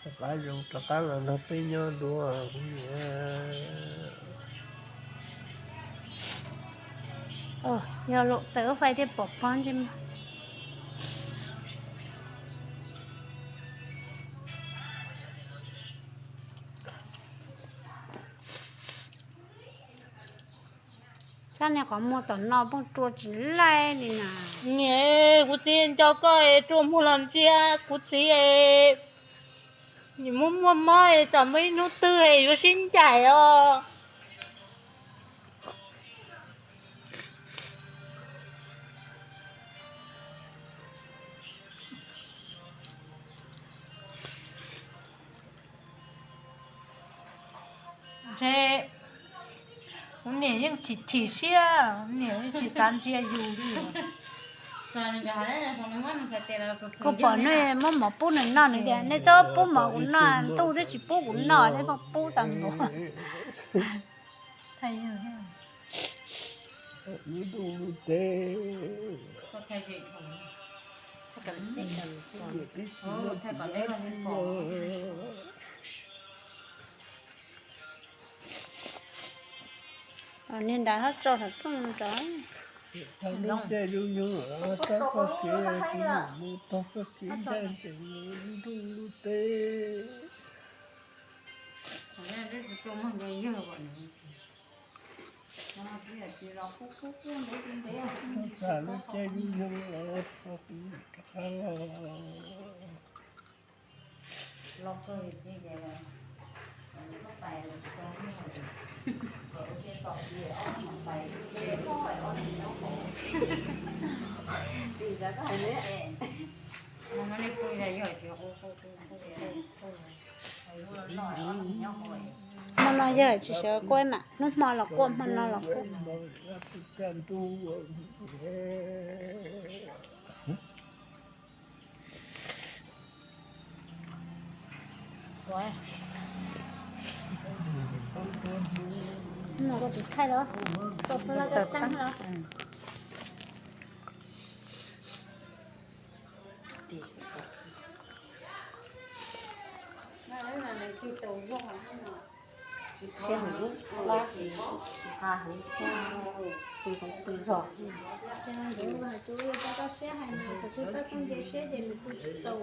Rov qab zoo, rov qab los nrog peb nyob dua kuv niam. Yog laum tawm fais thiaj pom pob ntsej muag. Sab niag qhov muag tom no pheej rua tsis laij li na. Niam, kuv txiv nco koj es rua muag los ntsia kuv txiv es. Nim muaj muaj mob es tsam muaj ib hnub twg es yuav sib ncaim os. Ntshe kuv niam yeej chim chim siab, niam yeej tsis xav ntsia yus li. Koj pom nej muab mov pub nws noj nws tias nej txhob pub mov kuv noj, ntuj twb tsis pub kuv noj nej pheej pub tas npaum. Niag nrad ho tso tham thooj rau. Tag lub caij lub nyoog, tag koj kev, kuv niam mus tog koj kev ntag, ntees lub ntuj lub teb. Tag lub caij lub nyoog los rov qab los. Hmo no yog tsis sawv kuaj mas hnub hmo los kuaj, hmo no los kuaj. Mus kuv tus thaij los, tus pw los tus tag los. Thiab nws lub plab tsis, tsis nqa heev thiab, pw hauv pw zog. Ces nws hais tsuas yog rau koj siab heev no, tus twg pab xeeb nce siab ces nws pw tsis tau,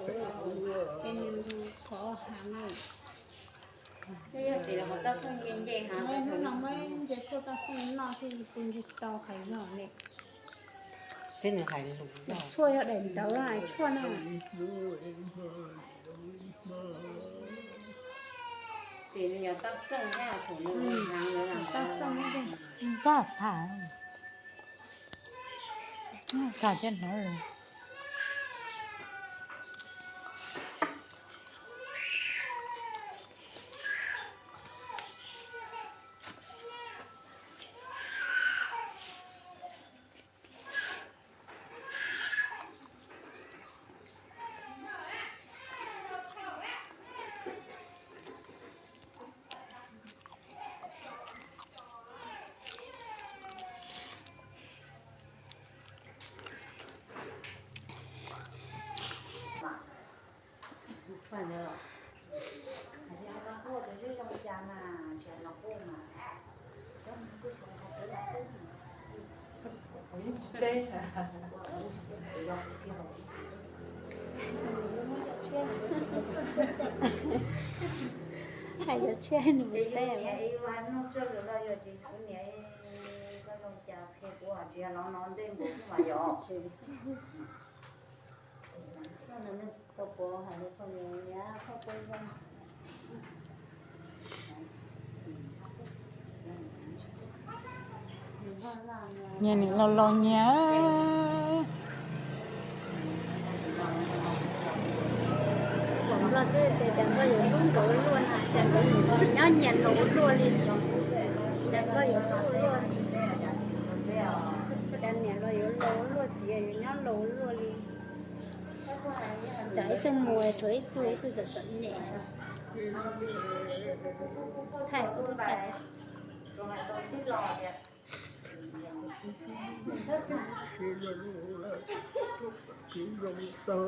ces nws mus thov hav no. Hnub no muab ntses tshuaj toj xeeb noj thiaj li pw ntsig tau qhov zog li. Tshuaj yog daim ntawv hais tshuaj na. Toj tham, tham thiab hnov. Hais cov tshiab nws mus teb. Nyias nim los los nyias. Nplog twb tias cas koj yuav hlub nkawd ua luaj na, cas nkawd nyob nyias laus ua luaj li. Cas koj yuav hlub ua luaj, cas niam los yuav laus ua luaj, txiv yuav nyob laus ua luaj li. Tsam ib tug mus tshuav ib tug, ib tug txom txom nyem. Thaij kuv thaij. Tau.